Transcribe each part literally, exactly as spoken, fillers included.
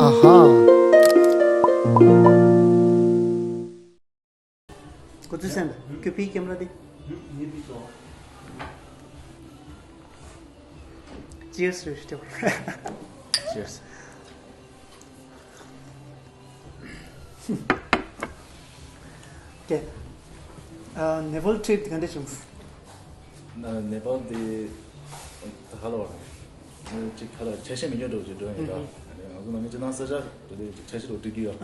ཨ་ཧ། ཁོ་ཚོས་སེམས་ཁྱོད་ཕིའི་ཀེམ་ར་དེ། Cheers རེད་ཤི་ཊེ་བ། Cheers. ཀེ། ཨ། ནེ་པཱལ་ཊི་རིབ་དེ་ག་འདྲ་བྱུང་། ན་ནེ་པཱལ་དེ་ད་ག་ལ་བ་རེད། ཅིག་ག་ལ་ཆ་ཤས་མི་ཉོ་འགྲོ་ཅིག་འགྲོ་ཡིན་ད། ང་ཚོ་ནང་མི་ཅིག་ནང་ས་ཆ་འགྲོ་དུས་ཅིག་ཆ་ཤས་འགྲོ་འགྲིག་གི་ཡོད།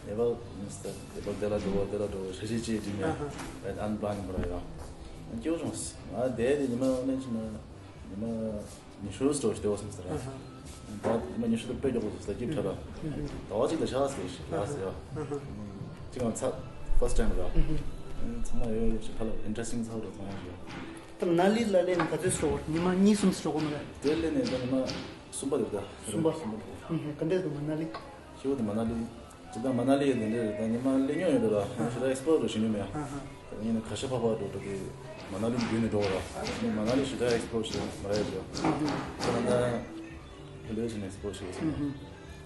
ནེ་པཱལ་ནེ་པཱལ་དེ་ལ་འགྲོ་བ་དེ་ལ་འགྲོ་བ་ཆ་ཤས་ཅིག་འགྲིག་ནས་ཨན་པ་ནི་མོ་ར་ཡོད། སྐྱེ་བོ་བྱུང་ང་དེ་དེ་ཉི་མ་ནས་ཅི་ན་ཉི་མ། ཉི་ཤུ་སྟོར་སྟེ་བ་སོང་ཟེར་ར། ད་ཉི་མ་ཉི་ཤུ་དང་དཔེ་མགྱོགས་པོ་སོང་ཟེར་སྐྱིད་ཁྲ་ར། ཟླ་བ་གཅིག་དང་ཆ་ཟེར་ཞིག་ལ་ཟེར་ཡ། གཅིག་ང་ཚ་ཕར་སི་ཊའིམ་ར། ཚང་མ་ཡོད་ཡོད་ཞིག་ཁ་ལ་ཨིན་ཊ་རེ་སི་ཊིང་ཚ་བོ་ར་ཚང་མ་ཡོད། ད་མ་ན་ལི་ལ་ལེན་ག་ཚོད་སོང་ཉི་མ་གཉིས་གསུམ་སོང་གོ་མ་རེད། དེ་ལས་ནས་ད་ཉི་མ་གསུམ་པ་རེད་ད། གསུམ་པ། གསུམ་པ་རེད། ག་འདྲས་འདུག་མ་ན་ལི། ཁྱེའུ་དེ་མ་ན་ལི། ཇི་ལྟར་མ་ན་ལི་ཡི་དེ་འདྲ་རེད་ད་ཉི་མ་སླེབས་མྱོང་ཡོད་འདུག་ལ་ཞེ་དྲག་ཨེག་སི་པོ་ལོར་བྱེད་མྱོང་མེད། ད་ཡིན་ན་ཁ་ཤས་ཕར་ཕར་འགྲོ་འགྲོ་དེ་མ་ན་ལི་བརྒྱུད་ནས་འགྲོ་བ་ར། ནི་མ་ན་ལི་ཞེ་དྲག་ཨེག་སི་པོ་ལོར་བྱེད་མ་རེད་ཅོ། ད་ན་ཧེ་ལོ་ཞེ་ན་ཨེག་སི་པོ་ལོར་བྱེད་ཟེར་ན་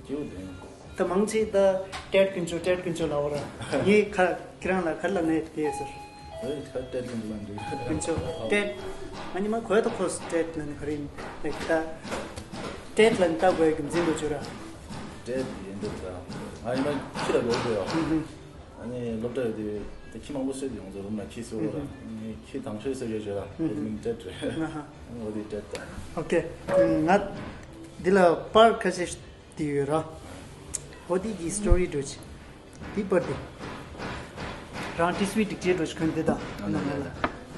སྐྱིད་པོ་དེ། ད་མང་ཆེ་ད་ཏྲེད་ཀུན་སྤྱོད་ཏྲེད་ཀུན་སྤྱོད་ལ་འོ་ར་ངས་ཁ་ཁྱེད་རང་ལ་ག་རེ་ལབ་ནས་དེ་ཟེར། ཨེ་ཁ་ཏྲེད་ཀུན་སྤྱོད་ལ་འགྲིག་ཀུན་སྤྱོད་ཏྲེད། ང་ཉི་མ་གོས་ད་ཁོས་ཏྲེད་ལབ་ནས་ག་རེ་ཡིན་ལེགས་ད། ཏྲེད་ལབ་ནས་ལྟ་དགོས་རྒྱུ་མཚན་དུ་བཅུག་ར། ཏྲེད་ཡིན་འདུག་ད། ང་ཡིན་ན་ཁྱི་ལ་འགྲོ་དགོས་ཡོད། ཨ་ནི་སློབ་གྲྭ་ཡོད་དུས་ད་ཁྱི་མང་པོ་གསོད་དུས་ང་ཚོ་རུམ་ལ་ཁྱི་གསོད་དགོས་ར། ཨ་ནི་ཁྱི་དང་ཤོས་གསོད་རྒྱུ་བྱོས་ར་ཨེ་མིང་ཏྲེད་རེད། འོ་དེ་ཏྲེད་ད། ཨོ་ཀེ། ང་འདི་ལ་པར་ཁ་ཤས་དེ་ཡོད་ར། འོ་དེ་གི་སི་ཊོ་རི་འགྲོ་ཆེ། དེ་པར་དེ། རང་ཏི་སུའི་སྒྲིག་ཆས་འགྲོ་ཆེ་ཁོན་དེ་ད། ཨ་ནི་ལ་ལ།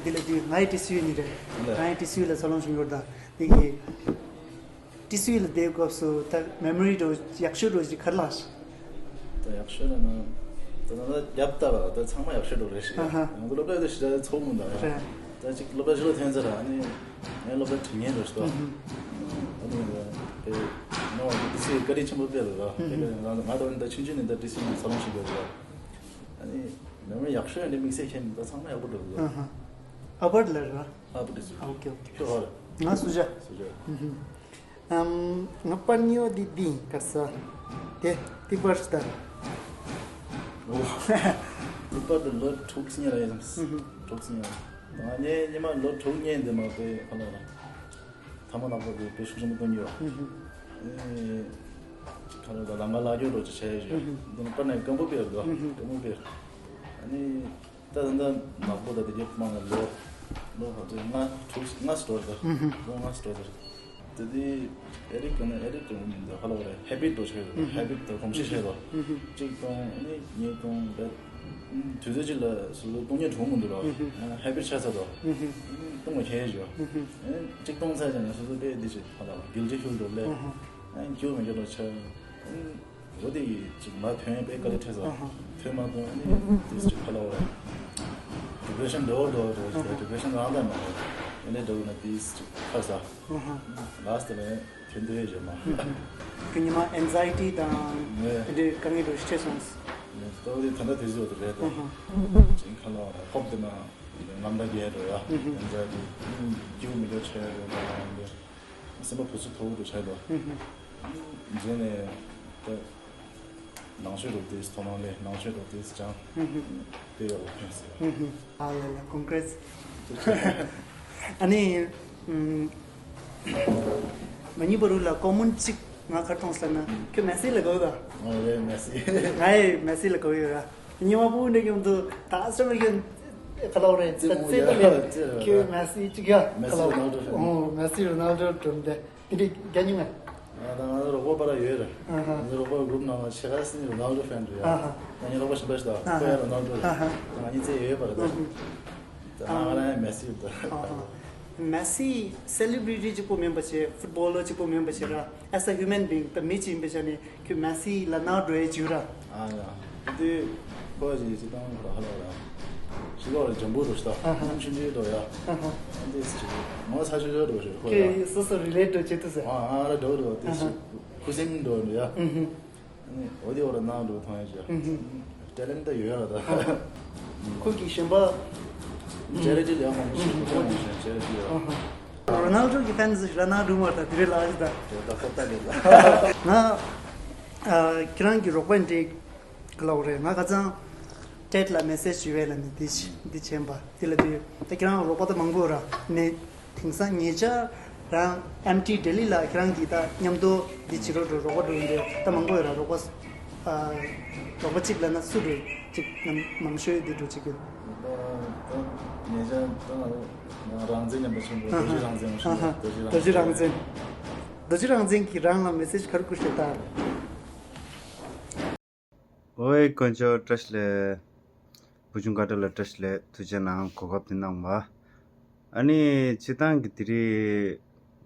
འདི་ལ་དེ་ངའི་ཏི་སུའི་ནི་རེད། རང་ཡི་ཏི་སུའི་ལ་ས་ལོང་བྱུང་ཡོད་ད། དེ་གི་ཏི་སུའི་ལ་བསྡད་སྐབས་སུ་ད་མེ་མོ་རི་འགྲོ་ཡག་ཤོས་འགྲོ་ཞིག་གར་ལགས། ད་ཡག་ཤོས་ལ་ན། ད་ད་ད་རྒྱབ་ལྟ་བ་ད་ཚང་མ་ཡག་ཤོས་འགྲོ་རེད་ཤི། ང་ཚོ་སློབ་གྲྭ་དེ་ཞི་ད་ཚོགས་མུན་ད། ད་ཅིག་སློབ་གྲྭ་ཞི་ལ་ཐོན་ཚར་ཨ་ནི་ངའི་སློབ་གྲྭ་དྲི་ངན་རེད་ཤི་ད། ཨ་ནི་དེ་ནོ་ཏི་སི་ཀ་རི་ཆེན་པོ་སྤེལ་རེད་ད། དེ་ང་ང་ད་ད་ཆུང་ཆུང་ནས་ད་ཏི་སི་ས་ལོང་ཞིག་སྤེལ་རེད་ད། ཨ་ནི་མེ་མོ་ཡག་ཤོས་ཡང་དེ་དམིགས་བསལ་མཁྱེན་ད་ཚང་མ་ཡག་པོ་འགྲོ་རེད་ད། ཨ་པར་ལ་ར། ཨ་པར་དེ་སུ། ཨ་ཨོ་ཀེ་ཨོ་ཀེ། ཁྱོད་ཧོ་ར། ང་སུ་ཇ། སུ་ཇ། ཨམ། ང་པར་གཉིས་པ་འདི་འདི་གར་ས། དེ་ཏིག་པར་ཤི་ད། ཨོ། ཏིག་པར་དེ་ལོ་དྲུག་ཅུ་ཉེ་ར་ཡིན། དྲུག་ཅུ་ཉེ་ར། ང་ཉེ་ཉེ་མ་ལོ་དྲུག་ཉེ་འདི་མ་དཔེ་ཁ་ལོ་ར། ཐ་མ་ནག་པོ་དེ་དཔེ་ཤུགས་ཆེན་པོ་གཏོང་གི་ཡོད། ཨེ། ཁ་ལོ་ར་ལམ་ཁ་ལ་རྒྱུ་འགྲོ་ཅི་བྱས་ཡོད། འདི་ནི་པར་ནས་སྐམ་པོ་པེར་དོ། སྐམ་པོ་པེར། ཨ་ནི། ད་ད་ད་ནག་པོ་ད་དེ་རྒྱབ་མང་ལ་ལོ། ལོ་ཧ་ཏུ་ལྔ་དྲུག་ལྔ་སྟོར་ད། ལོ་ལྔ་སྟོར་ད། དེ་དེ་ཨེ་རིག་ཀྱང་ཨེ་རིག་ཀྱང་མིན་ད་ཧ་ལོ་རེ་ཧེ་བིཊ་འགྲོ་ཆེ་ཡོད། ཧེ་བིཊ་ད་གོམས་གཤིས་ཆེ་ལོ། གཅིག་གཏོང་ཨ་ནི་གཉིས་གཏོང་ད། དུས་ཚོད་གཅིག་ལ་སུ་ལོ་གཏོང་ཉེ་གྲོང་མི་འདུག་ལོ། ཧེ་བིཊ་ཆགས་ཚར་དོ། གཏོང་བ་ཁྱེད་ཡོད། གཅིག་གཏོང་ཚར་ཀྱང་སུ་སུ་དེ་འདི་ཅིག་ཧ་ལོ་གིལ་ཊི་ཕིལ་འགྲོ་ལེ། རྒྱུ་མི་རྒྱུ་འགྲོ་ཆེ། འོ་དེ་ཡིས་ཅིག་མ་ཐོན་པའི་དཀའ་ལས་འཕྲད་སོང་། ཐོན་མ་ཐོན་ནི་དེ་ཅིག་ཁ་ལ་འོ་རེད། ཌི་པི་རེ་ཤན་འགྲོ་འགྲོ་འགྲོ་ཞིག་ཌི་པི་རེ་ཤན་རང་དང་མ་རེད། ཨེ་ནས་འགྲོ་ན་དེ་ཅིག་ཁ་ས། ལ་སི་ཊི་ནས་ཐོན་དུས་ཡོད་མ། ཁྱོད་ཉི་མ་ཨེན་ཛའི་ཊི་དང་དེ་འདྲའི་དཀའ་ངལ་འགྲོ་ཞིག་འཕྲད་སོང་། ལྟ་བུ་དེ་ད་ལྟ་དེ་ཅིག་འོ་དེ་རེད་དོ། ཅིག་ཁ་ལ་འོ་རེད་ཧོབ་དེ་ན་ངམ་ད་རྒྱལ་འགྲོ་ཡ། ཨེན་ཛའི་ཊི་སྐྱིད་མི་འགྲོ་ཆེ་འགྲོ་ད་ཡང་འདི། སེམས་པ་ཕུ་ཚུ་ཐོག་ཏུ་ཆགས་དོ། རྗེས་ནས་ད་ནང་ཆོས་རོགས་དེས་དོ་སྣང་ལས་ནང་ཆོས་རོགས་དེས་ཅང་དེ་ཡག་པོ་ཕན་སོང་། ཨ་ལ་ལ་ཀོང་ཀྲེས། ཨ་ནི་ཨམ། མ་ཉི་པ་རུ་ལ་ཀོ་མེན་ཊི་གཅིག་ང་ག་རེ་གཏོང་ཟེར་ན་ཁྱོད་མེ་སི་ལ་དགའ་བོ་ག་ཨོ་རེད་མེ་སི། ང་ཡི་མེ་སི་ལ་དགའ་བོ་ཡོད་ར། ཉི་མ་པུ་འདྲ་ཡོང་དུས་ད་སོ་མ་ཁྱོད་ཁ་ལོ་རེད་ད་རྩེ་ད་མེད་ཁྱོད་མེ་སི་གཅིག་ཡ་ཁ་ལོ། ཨོ་མེ་སི་རོ་ནལ་ཌོ་གྲོམ་དེ། དེ་འདྲའི་རྒྱ་ཉུང་ངམ། ང་དང་ང་ཚོ་རོགས་པ་པ་ར་ཡོད་རེད། ང་ཚོ་རོགས་པ་གུ་རུབ་ནང་ལ་ཆེ་ཁ་སི་ནི་རོ་ནལ་ཌོ་ཕེན་རེད་ཡ། ང་གཉིས་རོགས་པ་གཞན་པ་ཞིག་དང་ཁོ་ཡ་རོ་ནལ་ཌོ་རེད། ང་གཉིས་རྩེ་ཡོད་པ་རེད་ད། ད་ང་ང་རང་ཡང་མེ་སི་ཡོད་ད། མེ་སི་སེ་ལི་བྷི་རི་ཊི་གཅིག་པོ་མིན་པ་བྱས་ཕུཊ་བྷོ་ལར་གཅིག་པོ་མིན་པ་བྱས་ར་as a human being ད་མི་གཅིག་ཡིན་པའི་ཆ་ནས་ཁྱོད་མེ་སི་ལ་ནག་འགྲོ་ཡས་བྱུང་ར། ཨ་ཡ། དེ་ཁོ་ཅིག་ཅིག་བཏང་ར་ཧ་ལ་ར། ཞི་ལོ་ར་འཇམ་པོ་རུ་ཤ་ནམ་ཆུང་ཆུང་འགྲོ་ཡ། ཨ་འདི་ཅིག་མོ་ས་ཆུང་ཆུང་འགྲོ་ཞིག་ཁོ་ཡ། ཁྱོད་སོ་སོ་རི་ལེ་ཊི་འགྲོ་བྱེད་ཐུབ་ཟེར། ཨ་ཨ་ར་འགྲོ་འགྲོ་དེ་ཅིག་ཁུ་སིམ་འགྲོ་འགྲོ་ཡ། ཨ་ནི་འོ་དེ་འོ་ར་ནག་འགྲོ་མཐོང་ཡ་ཅིག་ཡ། ཊེ་ལེན་ཊི་ད་ཡོད་ར་ད། ཁོ་གི་གཞན་པ། ཅེ་རི་ཊི་ལ་ཡང་མང་པོ་ཞིག་ཁོ་ཚོ་ཡང་ཞིག་ཅེ་རི་ཊི་ཡོད། རོ་ནལ་ཌོ་གི་ཕེན་ཟིག་ར་ནག་འགྲོ་མ་ད་དེ་རེ་ལ་ཨ་ཅི་ད། དེ་ད་ཁོ་ད་ལེ་ད། ང་། ཨ། ཁྱེད་རང་གི་རོགས་པ་འདྲ་ག་ལབ་རེད། ང་ཁ་སང་ཊེཌ་ལ་མེ་སེཇ་ཞུ་བས་ལ་ནི་འདི་འདི་བྱས་པ་འདི་ལ་དུས་ད་ཁྱེད་རང་རོགས་པ་ད་མང་པོ་ར་ནི་དེང་སང་ཉེ་ཆར་རང་ཨེམ་ཊི་ལྡི་ལི་ལ་ཁྱེད་རང་གིས་ད་མཉམ་དུ་འདི་བྱེད་རོགས་འགྲོ་རོགས་པ་འགྲོ་ཡིན་འདྲ་ད་མང་པོ་ཡོད་ར། རོགས་པ་ཨ་རོགས་པ་གཅིག་ལ་ན་སུ་འགྲོ་གཅིག་ནམ་ནམ་ཤོས་འདི་འགྲོ་གཅིག་གི། ད་ད་ཉེ་ཆར་ད་ང་རང་བཙན་མཉམ་དུ་ཆེན་པོ་རྡོ་རྗེ་རང་བཙན་ལ་ཞུ་ཨ་ཧ། རྡོ་རྗེ་རྡོ་རྗེ་རང་བཙན། རྡོ་རྗེ་རང་བཙན་གྱིས་རང་ལ་མེ་སེཇ་ག་རེ་བསྐུར་ཤག་ད། ཨོའི་དཀོན་མཆོག་བཀྲ་ཤིས་བདེ་ལེགས། བུ་ཆུང་དཀར་སྒྲ་ལ་བཀྲ་ཤིས་བདེ་ལེགས། ཐུགས་རྗེ་གནང་གོ་སྐབས་དེ་གནང་བ། ཨ་ནི་སྤྱིར་བཏང་གི་དེ་རིང་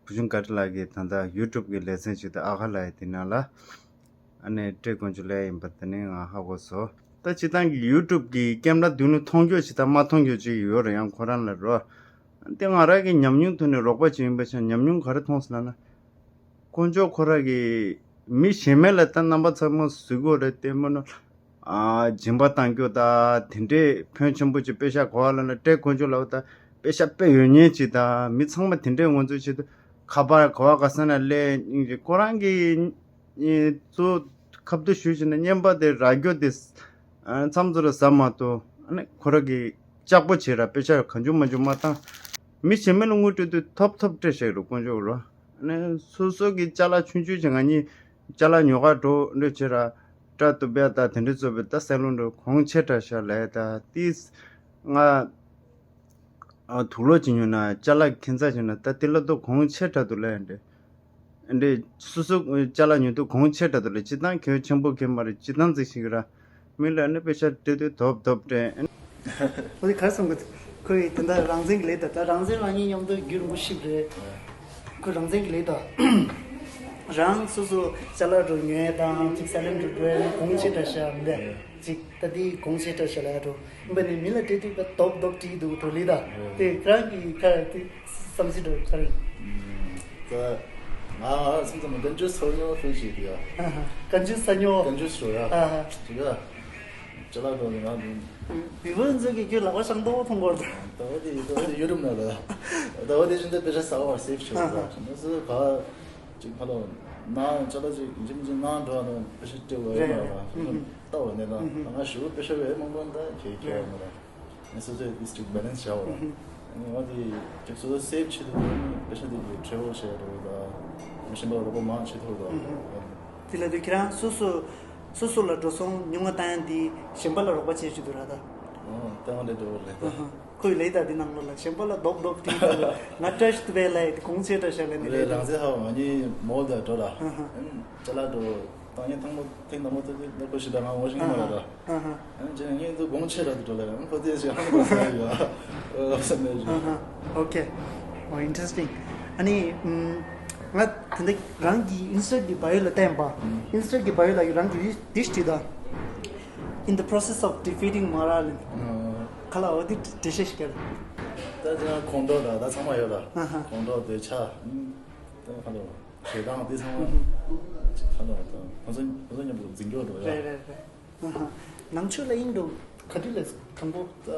བུ་ཆུང་དཀར་སྒྲ་ལགས་ཀྱིས་ད་ལྟ་ཡུ་ཊུབ་ཀྱི་ལེ་ཚན་ཞིག་ཏུ་ཨ་ཁ་ལགས་ཡི་དེ་ནང་ལ་ཨ་ནི་བཀྲས་དཀོན་མཆོག་ལས་ཡིན་པ་དེ་ནི་ང་ཧ་གོ་སོང་། ད་སྤྱིར་བཏང་གི་ཡུ་ཊུབ་ཀྱི་ཀེམ་ར་མདུན་ལ་མཐོང་རྒྱུ་ཞིག་དང་མ་མཐོང་རྒྱུ་ཅིག་ཡོད་རེད། ཡང་ཁོ་རང་ལ་རོ། དེ་ང་རང་གི་ཉམས་མྱོང་ཐོག་ནས་རོགས་པ་བྱས་ཡིན་པ་ཆ་ཉམས་མྱོང་ག་རེ་མཐོང་སོང་ལབ་ན། དཀོན་མཆོག་ཁོ་རང་གིས་མི་གཞན་མ་ལ་ད་རྣམ་པ་ཚང་མ་གཟིགས་དགོས་རེད་དེ་མིན་ན། ཨ་སྦྱིན་པ་གཏང་རྒྱུ་དང་དེ་འདྲའི་ཕོན་ཆེན་པོ་ཅིག་པེ་ཤ་གོ་བ་ལ་ན་བཀྲས་དཀོན་མཆོག་ལ་ད་པེ་ཤ་དཔེ་ཡོད་མཁན་ཅིག་དང་མི་ཚང་མ་དེ་འདྲའི་ངོ་ཚོད་ཅིག་ད་ཁ་པར་གོ་བ་ག་ས་ན་སླེབས་ཁོ་རང་གིས་གཙོ་ཁ་བསྡུ་ཞུས་བྱས་ན་བརྙན་པ་དེ་རག་རྒྱུ་དེ་མཚམས་ཚོ་ར་ཟ་མ་གཏོགས་ཨ་ནི་ཁོ་རང་གིས་ལྕགས་པོ་བྱས་ར་པེ་ཤ་གང་བྱུང་མ་བྱུང་མ་བཏང་། མི་གཞན་མ་ལ་དངུལ་སྤྲོད་དུས་ཐོབ་ཐོབ་སྤྲད་བཞག་རུ་དཀོན་མཆོག་རོ། ཨ་ནི་སོ་སོ་གི་ཅ་ལག་ཆུང་ཆུང་བྱས་ང་གཉིས་ཅ་ལག་ཉོ་གར་འགྲོ་འདྲ་བྱས་ར་སྐྲ་གཏུབ་ཡ་ད་དེ་འདྲ་བཙོག་པའི་ད་སན་ལུན་འགྲོ་གོང་ཆེ་དྲགས་ཤག་ལབ་ཡ་ད་ཏིས་ང་ཨ་དུག་ལོག་ཅིག་ཉོས་ན་ཅ་ལག་ཁྱད་མཚར་ཅིག་ན་ད་དེ་ལ་ཏོ་གོང་ཆེ་དྲགས་འདུག་ལབ་ཡ་འདྲ། འདྲ་སོ་སོ་ཅ་ལག་ཉོ་དུས་གོང་ཆེ་དྲགས་འདུག་ལབ་སྤྱིར་བཏང་གལ་ཆེན་པོ་གལ་མ་རེད་སྤྱིར་བཏང་ཅིག་ཤིག་ར། མི་ལ་ནི་པེ་ཤ་སྤྲད་དུས་དོབ་དོབ་སྤྲད། འོ་དེ་ག་རེ་བསམ་གི་འདུག་ཁོས་དེ་འདྲ་རང་བཙན་གྱི་ལས་དང་ད་རང་བཙན་རང་ཉིད་མཉམ་དུ་རྒྱུན་རིང་པོ་ཞིག་རེད། ཁོས་རང་བཙན་གྱི་ལས་དང་། རང་སོ་སོ་ཅ་ལག་འགྲོ་ཉོ་ཡ་དང་ཅིག་སེ་ལོན་འགྲོ་འགྲོ་ཡ་ནི་གོང་ཆེ་དྲགས་ཤག་མི་འདྲ་ཅིག་ད་དེ་གོང་ཆེ་དྲགས་ཤག་ལབ་ཡ་འགྲོ་ཡིན་པ་ནི་མི་ལ་སྤྲད་དུས་ད་དོབ་དོབ་བྲིས་འདུག་འགྲོ་ལི་ད་དེ་རང་གི་ཁ་དེ་བསམ་ཚུལ་འགྲོ་ག་རེ་ཡིན། ད་ང་སེམས་ཙམ་བཀའ་འགྱུར་ཚོ་ཉོ་ཕུན་ཞིག་ཡ། བཀའ་འགྱུར་ས་ཉོ། བཀའ་འགྱུར་ཞོ་ཡ། ཨ་ཧ། ཞོ་ཡ། ཅ་ལག་འགྲོ་ནི་ང་འདུག་བི་བི་ཨེན་ཚོ་གི་ཁྱོད་ལག་པ་བཤང་དོ་མཐོང་གོ་ད་བ་དེ་ད་བ་དེ་ཡུ་རུབ་ན་ལ་ད་བ་དེ་ཤིན་ཏུ་པེ་ཤ་ས་བར་སེབ་ཆོག་ད་ང་ཚོ་ག་ཅིག་ཕ་ལོ་ན་ཅ་ལག་ཅིག་འཇིམ་འཇིམ་ན་འགྲོ་ན་པེ་ཤ་སྤྲད་བ་ཡོད་མ་ར་ལྟ་བ་ནས་ལ་ང་ཞུ་པེ་ཤ་བས་མང་པོ་ད་ཁྱེད་ཁྱེད་མ་ར། ཨ་སོ་སོའི་ཏིས་ཅིག་བེ་ལན་སི་བྱ་བ། ཨ་ནི་འོ་དེ་ཅིག་སོ་སོ་སེབ་བྱེད་དུས་ནི་པེ་ཤ་དེ་གི་ཁྲེ་བོ་བྱས་རེད་ད། མི་གཞན་པ་རོགས་པ་མང་བྱེད་ཐུབ་ད། དེ་ལ་དུས་ཁྱེད་རང་སོ་སོ་སོ་སོ་ལ་འགྲོ་སོང་ཉུང་ང་བཏང་ཡ་འདི་གཞན་པ་ལ་རོགས་པ་བྱེད་བྱེད་དུ་ར་ད། ཨོ་ལྟ་བ་འདྲ་འགྲོ་བ་རེད་ད། ཁོས་ལས་ད་འདི་ནང་ལོ་ལ་གཞན་པ་ལ་རྡོབ་རྡོབ་བྲིས་ད་ལ་ང་བཀྲ་ཤིས་བདེ་ལེགས་ལ་ཡ་དེ་གོང་ཆེ་འདྲ་ཤ་ལ་ནི་ལས་ལས་རང་ཚེ་ཧ་བ་ང་གཉིས་མོལ་ད་འགྲོ་ལ། ཅ་ལག་འགྲོ། བཏང་ཉིན་ཐང་མོ་ཐེངས་དང་པོ་ཐོག་དེ་ནོར་བུ་ཞིག་དང་ང་ངོ་ཤེས་མ་རེད་ད། ཨ་ཧ། ཨ་ནི་ངས་འདུག་དགོངས་ཆེ་ར་དུ་འགྲོ་ལ་ཡང་ཁོ་དེ་ཞིག་ཧང་གོ་ས་ཡོད་ཨ། ཨོ་ས་མེད་ཞུ། ཨ་ཧ། ཨོ་ཁེ། ཨོ་ཨིན་ཊི་རེ་སི་ཊིང་། ཨ་ནི་ང་ད་ལྟ་རང་གི་ཨིན་སི་ཊ་གི་བ་ཡོ་ལ་བལྟས་པ། ཨིན་སི་ཊ་གི་བ་ཡོ་ལ་རང་གི་འདི་འདི་ཞིག་བྲིས་ད། In the process of defeating Maralin། ཁ་ལ་འོ་དེ་འགྲེལ་བཤད་ཞིག་བརྒྱབ། ད་དེ་ཡང་ཁོང་ཁྲོ་ད་ད་ཚང་མ་ཡོད་ལ། ཨ་ཧ། ཁོང་ཁྲོ་འདོད་ཆགས། ད་ཁ་ལ། ཞེ་སྡང་དེ་ཚང་མ་ཅིག་ཁ་ལ་བ་དང་ཁོ་ཚོ་ཁོ་ཚོ་མཉམ་དུ་འཛིང་རྒྱུ་འགྲོ་ཡ། རེད་རེད་རེད། ཨ་ཧ། ནང་ཆོས་ལ་ཨིན་འགྲོ་ག་དུས་ལས་དང་པོ། ད་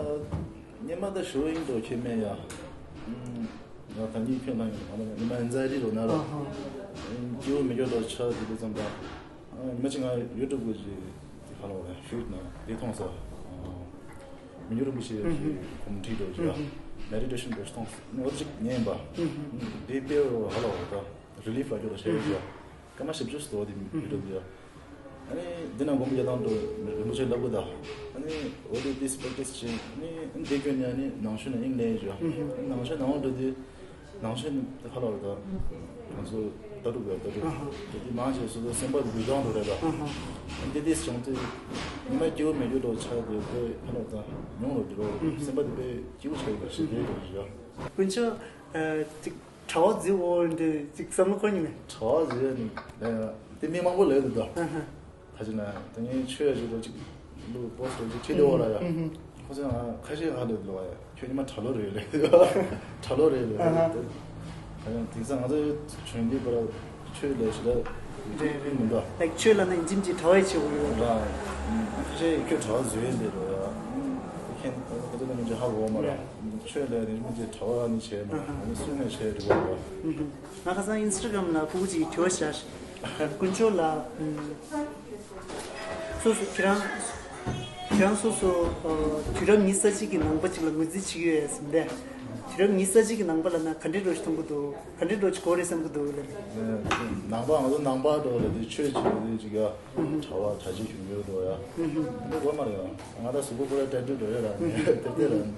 སྙེ་མ་ད་ཞོ་ཨིན་འགྲོ་ཁྱེད་མེད་ཡ། ང་ད་ནི་ཁྱོད་ལ་ཡོང་ང་ལ་ཉི་མ་ཨེན་ཛའི་ཊི་འགྲོ་ན་ར། ཨ་ཧ། སྐྱིད་པོ་མེད་རྒྱུ་འགྲོ་ཆ་དེ་དུས་ཙམ་ད། ཉི་མ་ཅིག་ང་ཡུ་ཊུབ་གི་ཅིག་དེ་ཁ་ལ་བ་ཡ་ཤུད་ན་དེ་མཐོང་ས། མི་ཉུང་རིན་པོ་ཆེ་ཞིག་གོམས་འདྲིས་འགྲོ་ཅིག་ཡ། མེ་ཌི་ཊེ་ཤན་འགྲོ་ཞིག་མཐོང་ས་ནོར་ཅིག་ཉན་པ། དེ་དཔེ་རུ་ཧ་ལ་བ་ད། རི་ལི་ཕ་ལ་རྒྱུ་ལ་ཤེས་ཡོད་ཀྱི་ཡ། སྐར་མ་བཞི་བཅུ་ཙམ་དེ་ཡུ་ཊུབ་ཡ། ཨ་ནི་འདི་ན་དགོན་པ་རྒྱ་ཐང་དུ་རིན་པོ་ཆེ་ལབ་གི་ད། ཨ་ནི་འོ་དེ་དེ་པེག་ཊི་སི་བྱས་ཨ་ནི་འདི་སྐྱོན་ནས་ཨ་ནི་ནང་ཆོས་ནང་ཨིན་ལེན་ཡོད་ཀྱི་ཡ། ཨ་ནི་ནང་ཆོས་ནང་འགྲོ་དུས་ནང་ཆོས་ནི་ཧ་ལ་བ་ད། ང་ཚོ་ལྟ་གྲུབ་ཡ་ལྟ་གྲུབ་དེ་དེ་མང་ཆེ་སོ་སོ་སེམས་པ་འགུལ་སྟངས་འགྲོ་རེད་ད། ཨ་ནི་དེ་དེ་བྱུང་དུས་ཉི་མ་སྐྱིད་པོ་མེད་རྒྱུ་འགྲོ་ཆགས་དུས་དེ་ཧ་ལ་བ་ད་ཉུང་རུ་འགྲོ་སེམས་པ་དེ་དཔེ་སྐྱིད་པོ་ཆགས་ཡོད་པ་ཞིག་རེད་འགྲོ་ཡ། དཀོན་མཆོག་ཨ་ཅིག་གྲྭ་པ་རྫི་བོ་འདི་ཅིག་བསམ་བློ་འཁོར་མྱོང་ངས། གྲྭ་པ་རྫི་བོ་ནི་ལས་དེ་མི་མང་པོ་ལས་འདུག་ད། ཨ་ཧ། ད་ཅི་ན་ད་ངས་ཆོས་ཡ་ཅིག་ལོ་ཅིག་ལོ་པོ་སི་ཊི་ཅིག་ཁྲིད་འདུག་བ་ལ་ཡ། ཁོ་ཚོས་ང་ཁ་ཤས་ཧ་ལས་འདུག་བ་ཡ། ཁྱོད་ཉི་མ་གྲྭ་ལོག་རེད་ལས། གྲྭ་ལོག་རེད་ལས། ཨ་ཧ། ད་ཡང་དེང་སང་ང་ཚོ་གྲོང་ཁྱེར་པ་ལ་ཆོས་ལས་ཞེ་དྲག་རེད་རེད་མི་འདུག་ལགས་ཆོས་ལ་ན་ཡིན་ཅིམ་ཅིག་གྲྭ་པ་ཡི་ཆེ་བོ་ཡོད་ར། ཁ་ཤས་ཁྱོད་གྲྭ་པ་རྫི་བོ་འདི་རེད་ཡ། ཁྱེད་ཁོ་ཚོ་ནང་ཅིག་ཧ་གོ་མ་ར། ཆོས་ལས་ནི་མི་ཅིག་གྲྭ་པ་ནི་བྱས་མ་ར། ཨ་ནི་སུན་ནས་བྱས་འགྲོ་བ་ར། ང་ཁ་སང་ཨིན་སི་ཊ་གྷ་རམ་ལ་ཕྲུ་གུ་ཅིག་གིས་དྲི་བ་བཞག་ཤག་དཀོན་མཆོག་ལ་ཨམ་ སོ་སོ་ཁྱེད་རང་ཁྱེད་རང་སོ་སོ་ཨ་དུས་རབས་ཉི་ཤུ་རྩ་གཅིག་གི་ནང་པ་ཅིག་ལ་ངོས་འཛིན་བྱེད་ཀྱི་ཡོད་ཡ་ཟིན་ཏེ། དུས་རབས་ཉི་ཤུ་རྩ་གཅིག་གི་ནང་པ་ལབ་ན་ག་འདྲའི་འདྲ་བོ་ཞིག་མཐོང་གི་འདུག་ག་འདྲའི་འདྲ་བོ་ཞིག་དགོས་རེད་བསམ་གི་འདུག་ལབ། ནང་པ་ང་ཚོ་ནང་པ་འདྲ་བོ་ལབ་དུས་ཆོས་ཅིག་ལབ་དུས་ཅིག་ཡ་གྲྭ་པ་གྲྭ་ཆས་གྱོན་གྱི་འདྲ་བོ་ཡ། འདི་དགོས་མ་རེད་ཡ། ང་ད་གཟུགས་པོ་ཁོ་ར་ཏྲ་ཏྲུ་འདྲ་བོ་ཡོད་ར། དེ་དེ་ར། འདི་རེད།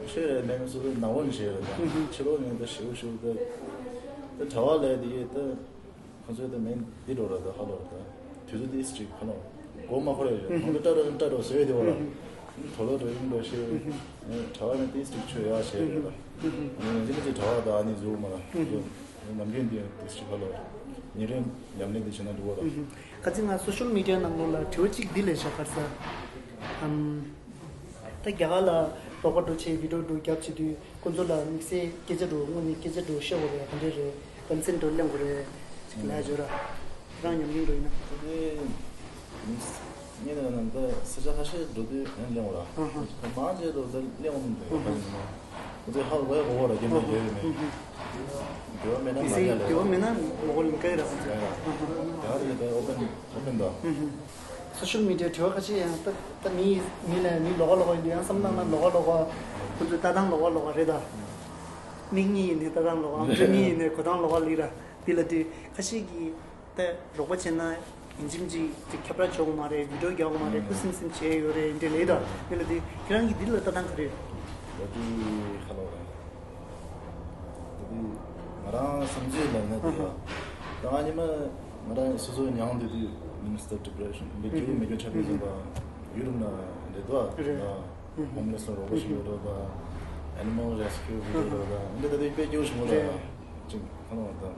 ཆོས་རེད་མེད་མེད་སོ་སོའི་ནང་པ་ནས་བྱས་རེད་ད། ཕྱི་ལོགས་ནས་ད་ཞེ་པོ་ཞེ་པོ་ད། ད་གྲྭ་པ་ལབ་དེ་ད། ཁོ་ཚོས་ད་མིང་འདི་འདྲ་བོ་ར་ད་ཧ་ལོ་ར་ད། དུས་ཚོད་ཏིས་ཅིག་ཁ་ནོ། མགོ་མ་འཁོར་ཡ་རེད། ཁོང་ཚོ་ཏྲ་ཏྲ་ཏྲ་ཏྲ་བཟོས་དེ་བ་ར། དོ་ལོ་འགྲོ་ཡིན་འགྲོ་ཤེས། གྲྭ་པ་ནས་ཏིས་ཅིག་ཆོས་ཡག་བྱས་རེད་ད། ཡིན་གཅིག་མིན་གཅིག་གྲྭ་པ་ད་ཨ་ནི་བཟོ་མ་ར། ནམ་རྒྱུན་འདི་ཏིས་ཅིག་ཧ་ལོ། ཉིན་རེ་ཉམས་ལེན་འདི་བྱེད་ན་འགྲོ་བ་ར། ཁ་ཅིག་ང་སོ་ཤལ་མི་ཌི་ཡ་ནང་ལོགས་ལ་དྲི་བ་གཅིག་འདི་ལས་བཞག་གར་ས། ཨམ། ད་རྒྱ་གར་ལ་རོགས་པ་འགྲོ་བྱས་བི་ཌིའོ་འགྲོ་རྒྱབ་བྱེད་དུས་ཁོ་ཚོ་ལ་དམིགས་བསལ་སྐད་ཆ་འགྲོ་དངོས་གནས་སྐད་ཆ་འགྲོ་བཤད་དགོས་རེད། ག་འདྲས་རེད། ག་ཚོད་འགྲོ་གླེང་དགོས་རེད་ཅིག་ལབ་བརྗོད་ར། རང་ཉམས་མྱོང་འགྲོ་ཡིན་ན། དེ་ངས་ནས་ནམ་ད་ས་ཆ་ཁ་ཤས་འགྲོ་དུས་ཡང་གླེང་བ་ར། ཧ་ཧ། མང་ཆེ་འགྲོ་ད་གླེང་བ་མི་འདུག་ཧ་ཧ། ཁོ་ཚོས་ཧ་གོ་ཡ་གོ་བ་ར་རྒྱུན་ལ་རྒྱལ་ཡོད་མེད། འགྲོ་བ་མེད་ན་མ་དམིགས་བསལ་རྒྱ་ལ་འགྲོ་བ་མེད་ན་མ་གོ་ལ་མི་དགའ་ར་ཁོ་ཚོས། ཧ་ཧ། ད་རེས་ད་ཨོ་པན་ཨོ་པན་ད། སོ་ཤལ་མི་ཌི་ཡ་དྲི་བ་ཁ་ཤས་ཡང་ད་ད་མི་མི་ལ་མི་ལོགས་ཀ་ལོགས་ཀ་ཡིན་དུས་ཡང་བསམ་བློ་བཏང་ན་ལོགས་ཀ་ལོགས་ཀ་ཁོ་ཚོའི་ལྟ་སྟངས་ལོགས་ཀ་ལོགས་ཀ་རེད་ད། མིག་གཉིས་ཡིན་ནའི་ལྟ་སྟངས་ལོགས་ཀ། མགྲིན་གཉིས་ཡིན་ནའི་གོ་སྟངས་ལོགས་ཀ་ལི་ར། འདི་ལ་དུས་ཁ་ཤས་ཀྱིས་ད་རོགས་པ་བྱས་ན་ཡིན་གཅིག་མིན་གཅིག་ཅིག་ཁྱབ་བསྒྲགས་བྱེད་དགོས་མ་རེད། བི་ཌིའོ་རྒྱག་དགོས་མ་རེད། ཁུ་སིམ་སིམ་བྱས་ཡོད་རེད་འདི་ལས་ད། འདི་ལ་དུས་ཁྱེད་རང་གིས་འདི་ལ་ལྟ་སྟངས་ག་རེ་རེད། ད་དུས་ཧ་ལོ་ར། ད་དུས་ང་རང་བསམ་ཚུལ་ལབ་ན་དེ་ལ་ད་ང་ཉི་མ་ང་རང་སོ་སོའི་མྱངས་དུས་དུས་མིན་སི་ཊར་ཌི་པི་རེ་ཤན་འདི་སྐྱིད་པོ་མེད་རྒྱུ་ཆ་དུས་ཙམ་པ་ཡུ་རོབ་ན་འདྲེ་དོ་རེད། ཧོམ་ལེ་སི་ལ་རོགས་པ་ཞིག་ཡོད་རོགས་དང་ཨེ་ནི་མལ་རེ་སི་ཀིའུ་བི་ཌིའོ་རོགས་དང་འདི་ད་དུས་དཔེ་སྐྱིད་པོ་ཞིག་མོ་རེད། ཅིག་ཁ་ནོ་དང་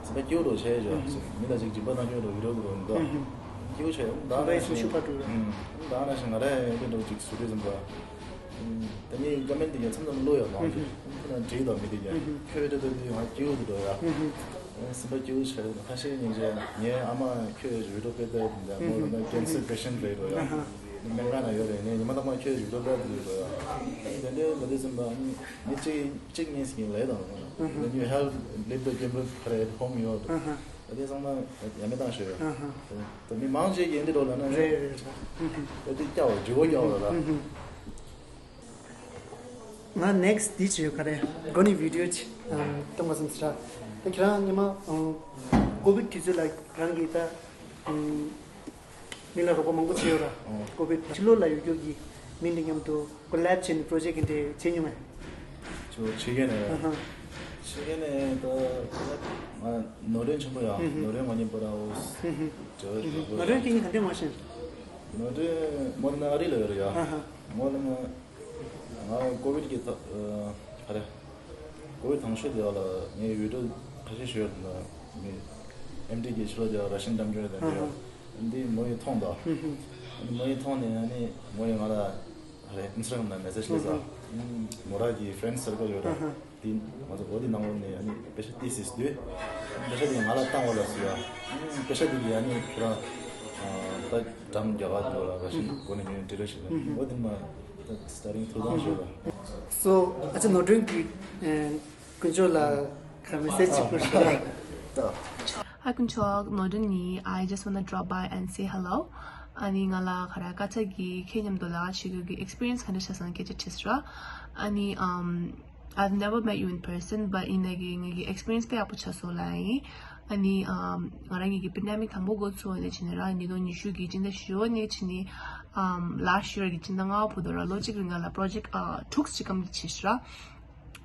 སི་པ་སྐྱིད་པོ་རོགས་བྱས་ཡོད་ཅིག་མི་ལ་ཅིག་སྦྱིན་པ་གནང་རྒྱུ་རོགས་ཡུ་རོབ་རོགས་འདུག་སྐྱིད་པོ་བྱས་ཡོད་ད་ན་ཞིག་ད་ན་ཞིག་ང་རང་ཡང་དཔེ་འགྲོ་ཅིག་སུ་རེད་ཙམ་པ། ད་ནི་ཀ་མེན་ཊི་དེ་ག་མཚམས་མཚམས་བླུག་ཡོད་མང་ཆེ་ཁོ་ན་བྲིས་དང་མི་དེ་ག་ཁྱོད་དེ་ད་དུས་ང་སྐྱིད་པོ་དུ་འགྲོ་ཡ། སེམས་པ་སྐྱིད་པོ་ཆགས་ཡོད། ཁ་ཤས་སྙིང་རྗེ་ངའི་ཨ་མ་ཁྱོད་ཡོད་རོགས་དཔེ་ལྟ་འདི་མོ་ལ་ན་ཀེན་སར་པེ་ཤན་རེད་འགྲོ་ཡ། སྨན་ཁང་ན་ཡོད་རེད། ངས་ཉི་མ་རྟག་པར་ཁྱོད་ཡོད་རོགས་ལྟ་འདི་འགྲོ་ཡ། དེ་འདྲའི་ལ་དེ་ཙམ་པ་མི་གཅིག་གཅིག་གཉིས་ཀྱིས་ལས་དང་། When you have lived the gamble career at home ཡོད། ཨ་དེ་ཚང་མ་ཡ་མེད་བཏང་ཤོད་ཡ། ད་མི་མང་ཆེ་གིས་འདི་འགྲོ་ལ་ན་རེད་རེད་རེད། ད་དེ་སྐྱ་བ་འཇུ་བ་སྐྱ་བ་ལ་ད། ང་ནེག་སི་ཊི་འདི་བྱས་ཡོད་ག་རེ། གོ་ནི་བི་ཌིའོ་ཅིག་ཨམ་གཏོང་བ་བསམ་ཟེར་ར། ད་ཁྱེད་རང་ཉི་མ་ཨམ་ཀོ་བིཌ་དུས་ཚོད་ལ་རང་གིས་ད་ཨམ་མི་ལ་རོགས་པ་མང་པོ་བྱས་ཡོད་ར། ཨོ། ཀོ་བིཌ་ཕྱི་ལོགས་ལ་ཡོད་རྒྱུ་གི་མི་འདི་མཉམ་དུ་ཀོ་ལེབ་བྱས་ནས་པྲོ་ཇེཀ་འདི་བྱས་མྱོང་ངས། ཅོ་ཕྱི་རྒྱལ་ནས་ར། ཨ་ཧ། ཕྱི་རྒྱལ་ནས་ད་ང་ནོར་འཁྲུལ་ཆེན་པོ་ཡང་ཧུམ་ཧུམ། ནོར་འཁྲུལ་ངོ་ཉིན་པོ་ར་འོ། ཧུམ་ཧུམ། ཅོ་ཅོ་ནོར་འཁྲུལ་སྐྱེ་མཁན་ག་འདྲ་མ་ཤེས། ནོར་འཁྲུལ་མོ་ན་ཨ་རི་ལ་ཡོད་ར་ཡ། ཨ་ཧ། མོ་ན་ང་ང་ཀོ་བིཌ་ཀྱི་ད་ཨ་ག་རེ། ཀོ་བིཌ་དང་ཤོས་དེ་ཡག་ལ་ངས་ཡུ་ཊུབ་ཁ་ཤས་ཤོད་ན་མི་ཨེམ་ཌི་གི་ཤོད་ཡག་ར་ཤིན་འགྲམ་ཇོ་དང་འདི་འདི་མོ་ཡི་མཐོང་དང་། མོ་ཡི་མཐོང་ནས་ཨ་ནི་མོ་ཡི་ང་ལ་ཨ་རེ་ཨིན་སི་ཊ་གྷ་རམ་ན་མེ་སེ་ཇི་སླེབས་ས། མོ་ར་གི་ཕྲེན་ཌི་སར་ཀལ་ཡོད་ར། དེ་ང་ཚོ་འོ་དེ་ནང་ལོགས་ནས་ཨ་ནི་པེ་ཤ་ཏི་སིས་དུས་པེ་ཤ་དེ་ང་ལ་བཏང་བ་ལ་སུ་ཡ། པེ་ཤ་དེ་གི་ཨ་ནི་ཁྱོད་རང་ད་འགྲམ་རྒྱ་གར་དུ་ལ་བ་ཤིན་གོ་ནས་ཉོས་ཌི་རེ་ཤིན་འོ་དེ་མ། Starting two thousand. So, ཨ་ཅག་ནོར་སྒྲོན་གྱིས་ཀུན་སྤྱོད་ལ་ག་མི་སེ་ཅིག་ཕུལ་ཤོག་ད། Hi ཀུན་སྤྱོད། ནོར་སྒྲོན་ཡིན། I just wanna drop by and say hello. ཨ་ནི་ང་ལ་ག་རེ་ཀ་ཅག་གིས་ཁྱེད་མཉམ་དུ་ལས་ཀ་བྱེད་དགོས་ཀྱི་ཨེག་སི་པི་རི་ཡན་སི་ག་འདྲ་ཆགས་སོང་སྐད་ཆ་དྲིས་ར། ཨ་ནི་ཨམ། I've never met you in person, but ཡིན་ནའི་ངེད་ཀྱི་ཨེག་སི་པི་རི་ཡན་སི་དཔེ་ཡག་པོ་ཆགས་སོང་ལབ་ཡིན། ཨ་ནི་ཨམ། ང་རང་ཉིད་ཀྱི་པེན་ཌེ་མིག་དང་པོ་འགོ་ཚུགས་པ་ནས་བྱས་ནས་ར་ཉིས་སྟོང་ཉི་ཤུ་གི་སྤྱི་ཟླ་བཞི་པ་ནས་བྱས་ནས་ཨམ། Last year གི་སྤྱི་ཟླ་ལྔ་པ་བར་དུ་ར་ལོ་གཅིག་རིང་ལ་པྲོ་ཇེཀ་ཨ་དྲུག་ཅིག་གམ་གྱི་བྱས་ཤག་ར།